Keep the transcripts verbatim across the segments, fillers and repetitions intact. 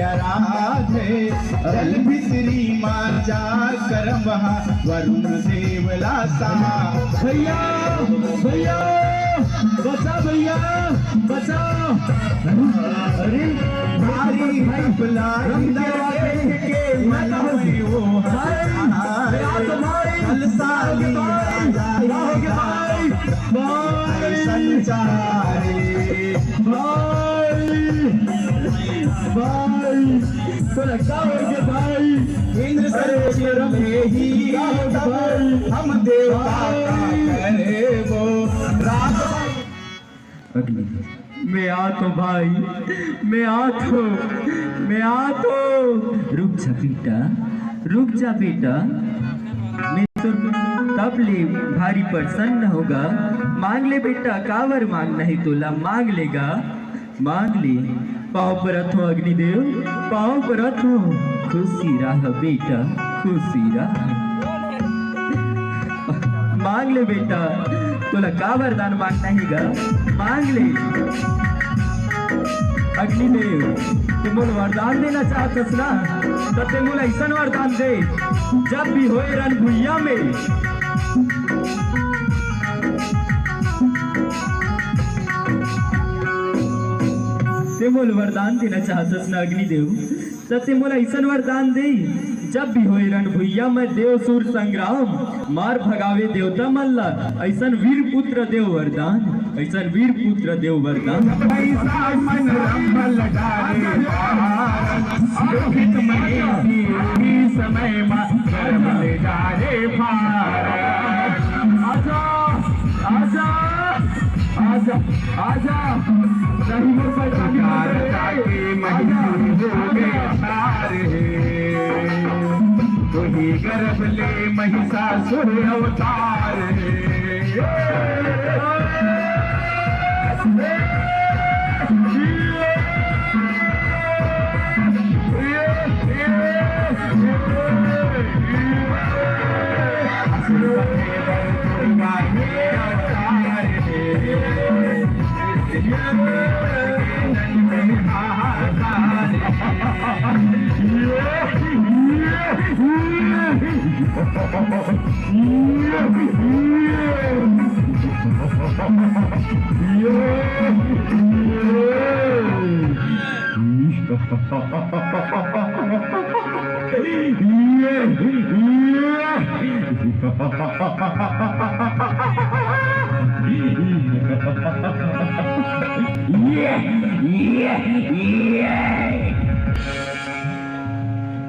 आराधे। जल भितरी मा जा करम वहाँ वरुण देव ला सहा। भैया, भैया, बचा भैया, बचा। अरे, भारी भाई, तपला रंग इंद्र देख के मन में वो भाई, हंसाए। भाई, बलशाली भाई, राजा भाई, भाई। संचारे। भाई, भाई, तोला का होगे भाई? इंद्र अरे, सर्वस्व में ही का होगे भाई? हम देवता का भाई। करे वो रात। अग्नि, मैं आत हों भाई, मैं आत हों, मैं आत हों। रुक जा बेटा, रुक जा बेटा। मैं तो तब ले भारी प्रसन्न हों गा। मांग ले बेटा, काबर मांगना हे तोला, मांग ले गा, मांग ले। पाँव परत हों अग्निदेव, पाँव परत हों। खुशी रह बेटा, खुशी रह। मांग ले बेटा, तोला का वरदान मांगना हे गा, मांग ले। अग्निदेव, तैं मोला वरदान देना चाहत हस ना, त तैं मोला अइसन वरदान दे, जब भी होए रण भुइयां में। तैं मोला वरदान देना चाहत हस ना अग्निदेव, त तैं मोला अइसन वरदान दे, जब भी होए रण भुइयां में देव सुर संग्राम, मार भगावे देवता मन ला, अइसन वीर पुत्र देव वरदान, अइसन वीर पुत्र देव वरदान। ऐसा मन रंभल डारे पार, दुखित मनीषी उही समय मा गर्भ ले डारे पार। आजा, आजा, आजा, आजा। नहीं मोर पैजामा पुकार रे। जाके आजा। महिषी हो गए पार हे। वही गर्भ ले महिषासुर अवतार हे।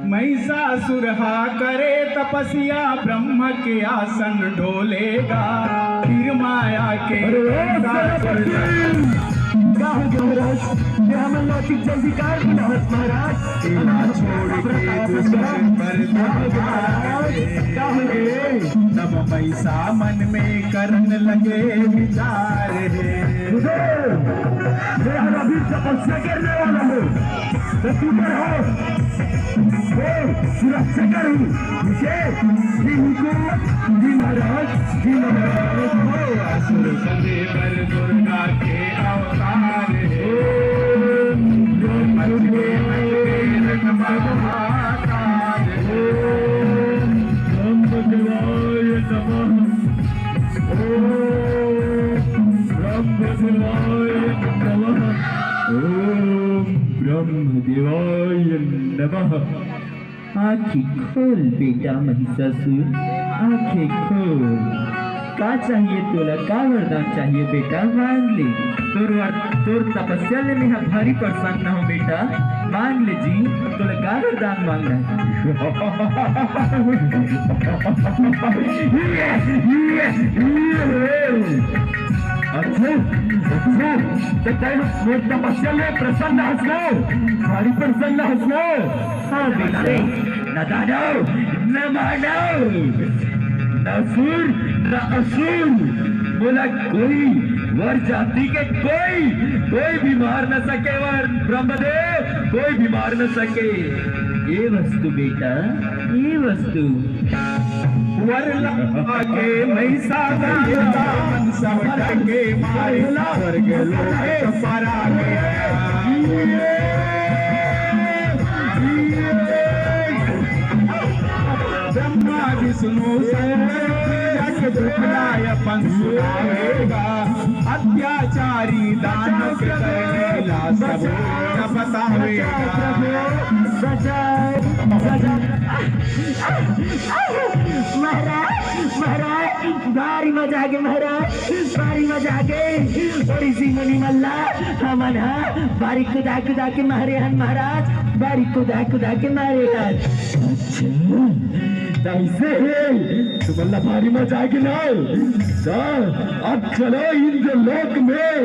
महिषासुर हा करे तपस्या, ब्रह्म के आसन डोले गा, फिर माया के अरे ओ सरस्वती, का होगे महाराज? ये हमन ला अतिक जल्दी काबर बुलावत महाराज? इला छोड़ के दूसर पर का होगे महाराज? का होगे? तब महिषा मन में करन लगे विचार हे। रुको, मैं अभी तपस्या करने वाला हूँ। तो तू पर हो। हे, सुरक्षा करूं, ठीक है? जी हुकुम, जी महाराज, जी महाराज। ओ असुर बंदे पर दुर्गा के अवतार हे। ओम ब्रह्म देवाय नमः। ओम ब्रह्म देवाय नमः। ओम ब्रह्म देवाय नमः। ओम ब्रह्म देवाय नमः। आँखी खोल बेटा महिषासुर, आँखी खोल। का चाहिए तोला, का वरदान चाहिए बेटा, मांग ले। तोर वर-, तोर तपस्या ले मेंहा भारी प्रसन्न हों बेटा, मांग ले जी, तोला का वरदान मांगना हे? अच्छा, अच्छा, त तैं मोर तपस्या ले प्रसन्न हस ना? भारी प्रसन्न हस ना? हाँ बेटा। न दानव, न मानव, न सुर, न असुर, मोला कोई वर जाति के कोई, कोई भी मार न सके, वर ब्रह्मदेव, कोई भी मार न सके। ए वस्तु बेटा, ए वस्तु। वर लागे महिषासुर, मन सब डगे मारे, स्वर्ग लोक परा गया। सुनो संत, दुख ला अपन सुनावेगा, अत्याचारी दानव के करनी ला सब न बतावेगा। बचाओ, बचाओ। महाराज, महाराज, भारी मजा आगे महाराज, भारी मजा आगे। और इसी मुनि मल्ला हमन हा भारी कुदा कुदा के मारे हन महाराज, भारी कुदा कुदा के मारे हन। अच्छा, तैसे हे तुमन ला भारी मजा आगे ना? त अब चलो इंद्रलोक में,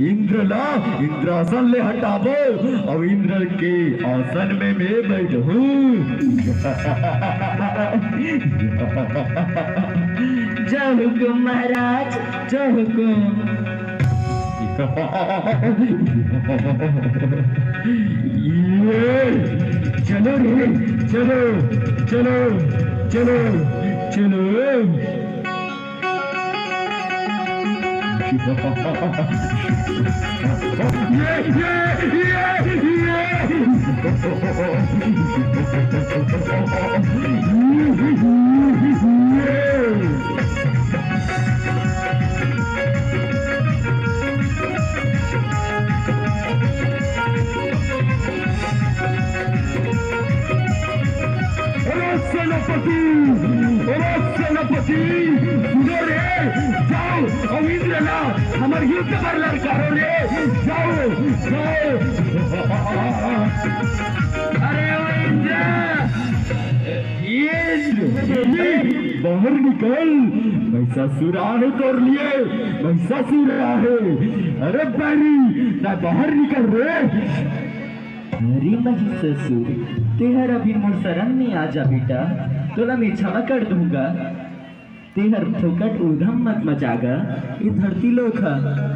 इंद्र ला इंद्रासन ले हटाबो, अउ इंद्र के आसन में मैं बैठहूँ। जय हुकुम महाराज, जय हुकुम। ये, चलो रे, चलो, चलो, चलो, चलो। ये, ये, ये, ये। अरे सेनापति, अरे सेनापति, सुनो रे, जाओ, अउ इंद्र ला हमर युद्ध बर ललकारो रे, जाओ, जाओ। अरे ओ इंद्र, ये बाहर निकल, महिषासुर आहे तोर लिए, महिषासुर आहे। अरे बैरी, ना बाहर निकल रे। अरे महिषासुर, तेहर अभी मोर शरण में आ जा बेटा, तोला मैं क्षमा कर दूंगा। तेहर फोकट उधम मत मचागा, ये धरती लोक ह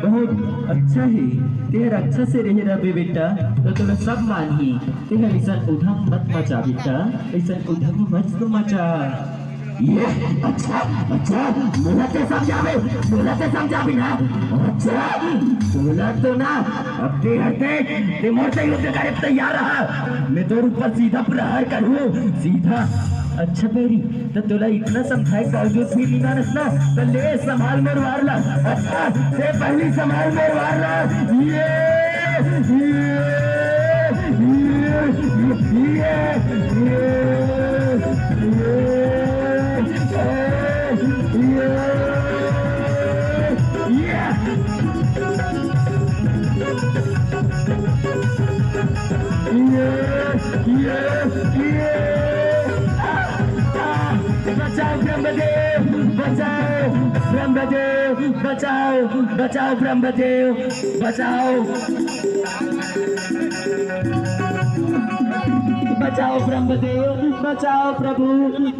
बहुत अच्छा हे। तेहर अच्छा से रहे रहबे बेटा, तो तोला सब मानही। तेहर अइसन उधम मत मचा बेटा, अइसन उधम मत मचा। ये, अच्छा, अच्छा, मोला ते समझाबे, मोला ते समझाबे ना। अच्छा, तोला तो ना, अब तेहर देख, ते मोर से युद्ध करे तैयार रहा। मैं तोर ऊपर सीधा प्रहार करूँ, सीधा। अच्छा बैरी, त तोला इतना समझाए के बावजूद भी नहीं मानस ना, त ले संभाल मोर वार ला। अच्छा, से पहली संभाल मोर वार ला। ये, ये, ये, ये, ये, ये, ये, ये। ये, ये, ये। बचाओ ब्रह्मदेव, बचाओ ब्रह्मदेव, बचाओ, बचाओ ब्रह्मदेव, बचाओ। बचाओ ब्रह्मदेव, बचाओ प्रभु,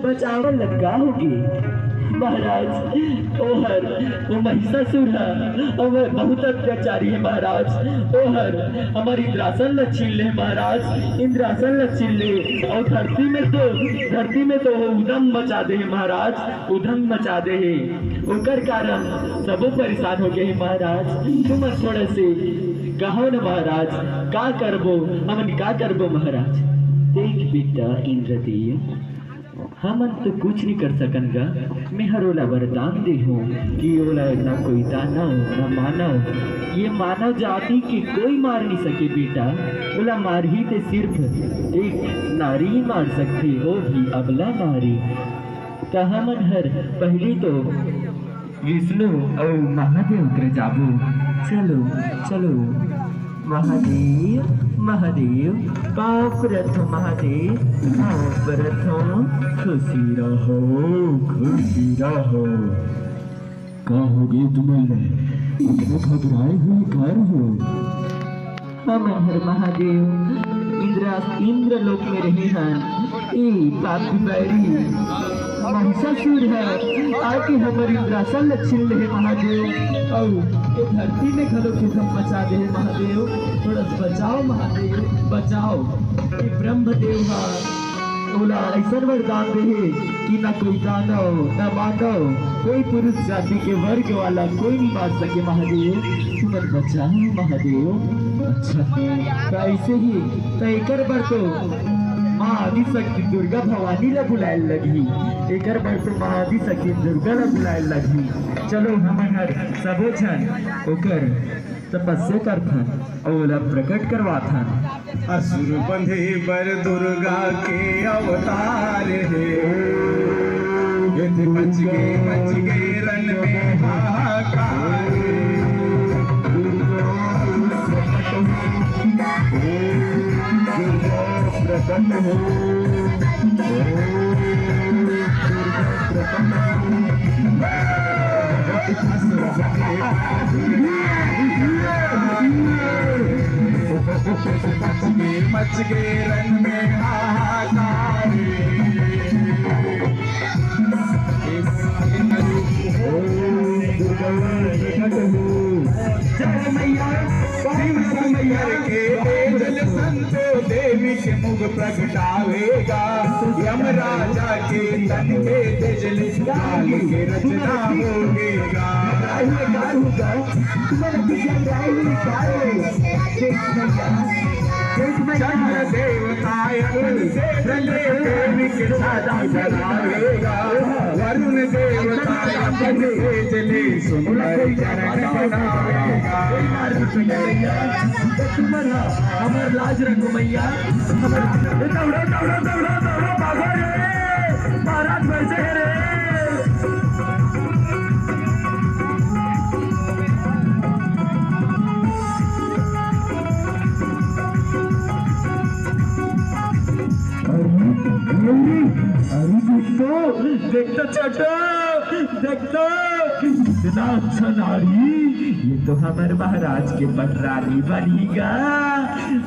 बचाओ। लगा होगी महाराज, ओहर, ओ महिषासुर ह, ओहर बहुत अत्याचारी हे महाराज। ओहर हमर इंद्रासन ल छीन ले महाराज, इंद्रासन ल छीन ले। अउ धरती में तो, धरती में तो ओ उदम मचा दे हे महाराज, उदम मचा दे हे। ओकर कारण सबो परेशान हो गए हे महाराज। तुमन थोड़ा से कहो न महाराज, का करबो, हमन का करबो महाराज? देख बेटा इंद्रदेव, हमन तो कुछ नहीं कर सकन गा। मैं हर ओला वरदान दे हूँ कि ओला ना कोई दानव, ना मानव, ये मानव जाति के कोई मार नहीं सके बेटा। ओला मारही ते सिर्फ एक नारी ही मार सकथे, वो भी अबला नारी। त हमन हर पहली तो विष्णु अउ महादेव करा जाबो। चलो, चलो। महादेव, महादेव, पाँव परत हँव महादेव, पाँव परत हँव। खुशी रहो, खुशी रहो। का हो गे तुमन ला? अतना घबराए हुए का रहो? हमन हर महादेव इंद्रा, इंद्रलोक में रहे हन। ए पापी बैरी महिषासुर ह आके हमर इंद्रासन ल छीन ले हे महादेव, अउ ए धरती में घलो उदम मचा दे हे महादेव। थोड़ा बचाओ महादेव, बचाओ। ए ब्रह्मदेव ह ओला अइसन वरदान दे हे कि ना कोई दानव, ना मानव, कोई पुरुष जाति के वर्ग वाला कोई नहीं मार सके महादेव। तुमन बचाओ महादेव। अच्छा, त अइसे ही, त एकर बर तो आदिशक्ति दुर्गा भवानी ला बुलाए लगही। एकर बर तो माँ आदिशक्ति दुर्गा ला बुलाए लगही। चलो, हमन हर सबो झन ओकर तपस्या करथन अउ ओला प्रकट करवाथन। असुर बंधे बर दुर्गा के अवतार हे। एदे मच गे, मच गे रण में हाहाकार। दुर्गा प्रकट हो। दुर्गा प्रकट हो। दुर्गा प्रकट हो। मच गे, मच गे रण में हाहाकार। जय मैया, जय मैया। के तेज ले संतो देवी के मुख प्रगटावेगा। यम राजा के तन के तेज ले काल के रचना होवेगा। तुम्हारा विजय राय निकाल। देख मैया, देख मैया। चंद्र देवता अग्नि से जले देवी के साथ जलावेगा। वरुण देवता अग्नि से जले सुंदर चरण बनावेगा। तुम्हारा हमार लाज रखो मैया। दौड़ा, दौड़ा, दौड़ा, दौड़ा, भागो रे। महाराज वैसे है रे। अरे, अरे, अरे, देख तो, देख तो छोटू, देख तो, इतना अच्छा नारी, ये तो हमर महाराज के पटरानी बनही गा।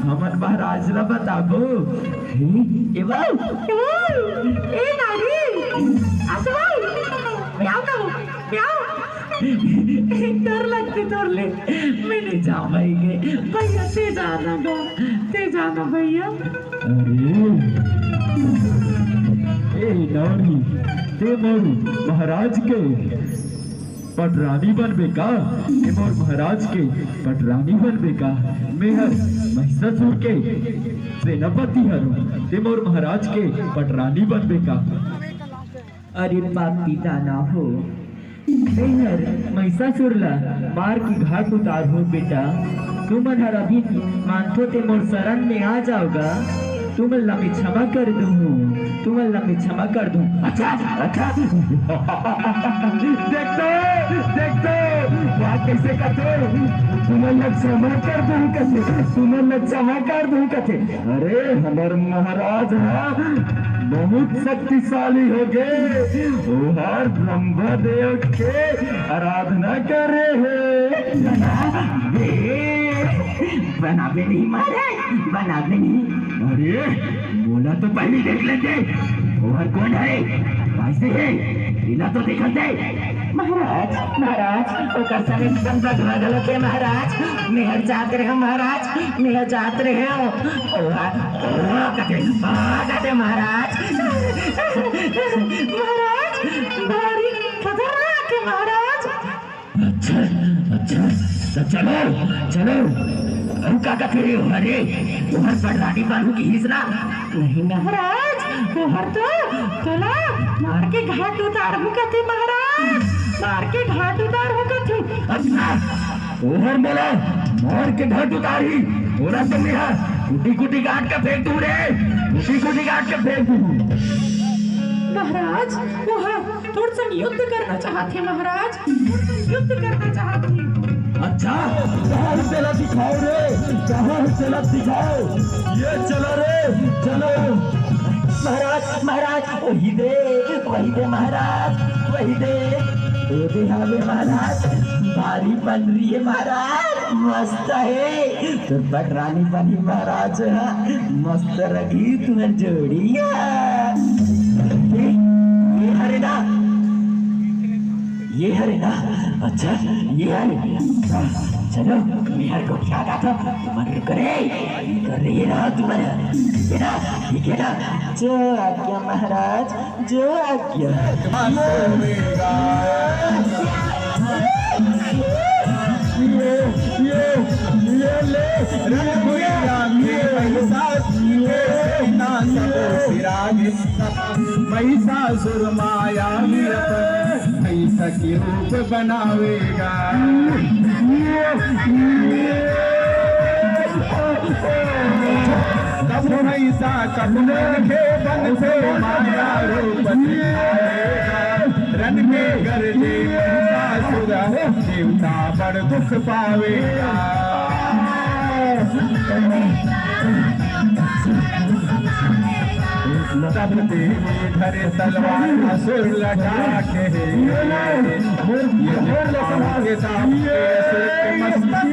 हमर महाराज ला बताबो। हे, ए बाऊ, ए बाऊ, ए नारी, आ तो बाऊ, म्याऊ का, म्याऊ। डर लगथे तोर ले, मैं नहीं जा पाएंगे। भैया, ते जाना गा, ते जाना भैया। अरे, ए नारी, ते मोर महाराज के पटरानी बनबे का? ते मोर महाराज के पटरानी बनबे का? मेहर महिषासुर के सेनापति हरो, ते मोर महाराज के पटरानी बनबे का? अरे पापी दानव हो, मेहर महिषासुर ला मार के घाट उतार हो बेटा। तुमन हर अभी मानथो ते मोर शरण में आ जाव गा। तुमन ला मैं क्षमा कर दूँ, तुमन ला मैं क्षमा कर दूँ। अच्छा, अच्छा। देख तो, देख तो, बात कैसे करथे? तुमन ला क्षमा कर दूँ कथे, तुमन ला क्षमा कर दूँ कथे। अरे, हमर महाराज ह बहुत शक्तिशाली होगे, ओहर ब्रह्मदेव के आराधना करे हे। बनाबे नहीं महाराज, बनाबे नहीं। अरे, मोला तो पहली देख लेते, ओहर कोन हे, कैसे हे, एला तो देखत दे। महाराज, महाराज, ओकर संग एकदम बघवा घलो के महाराज, मेहर जात रहे महाराज, मेहर जात रहे। ओहा, ओहा कथे, ओहा कथे महाराज। महाराज, भारी खतरनाक हे महाराज। अच्छा, अच्छा, तो चलो, चलो। अउ का कथे रे? अरे, तुहर पटरानी बनहूँ किहिस ना? नहीं महाराज, ओहर तो तोला मार के घाट उतारहूँ कथे महाराज, मार के घाट उतारहूँ कथे। अच्छा, ओहर मोला मार के घाट उतारही, ओला तो मेहा कुटी कुटी काट के फेंक दूँ रे, कुटी कुटी काट के फेंक दूँ। महाराज, ओहर तोर संग युद्ध करना चाहत हे महाराज, तोर संग युद्ध करना चाहत हे। अच्छा, चल तेला दिखाओ रे, चल तेला दिखाओ। ये चलो रे, चलो। महाराज, महाराज, वही दे, वही दे महाराज, वही दे। ये दे हवे महाराज, भारी बन रही है महाराज, मस्त है। तो पटरानी बनी महाराज, मस्त रही तुम्हारी जोड़ी। ये हरे ना, ये हरे ना, अच्छा, ये हरे। चलो, मेहर को क्या कहा था? तुम्हारे करे, कर रही है ना तुम्हारे, ये ना, ये क्या ना? जो आज्ञा महाराज, जो आज्ञा। ये, ये, ये ले, ये, ये, ये, ये, सबो सिरागे महिषासुर मायावी अपन भैंसा के रूप बनावेगा। कब भैंसा कब मनखे बनथे माया रूप दिखावेगा। रन में गरजे महिषासुर देवता बड़ दुख पावेगा। तब देवी धरे तलवार असुर लटा के, ये पाँव के दाब के असुर के मस्तक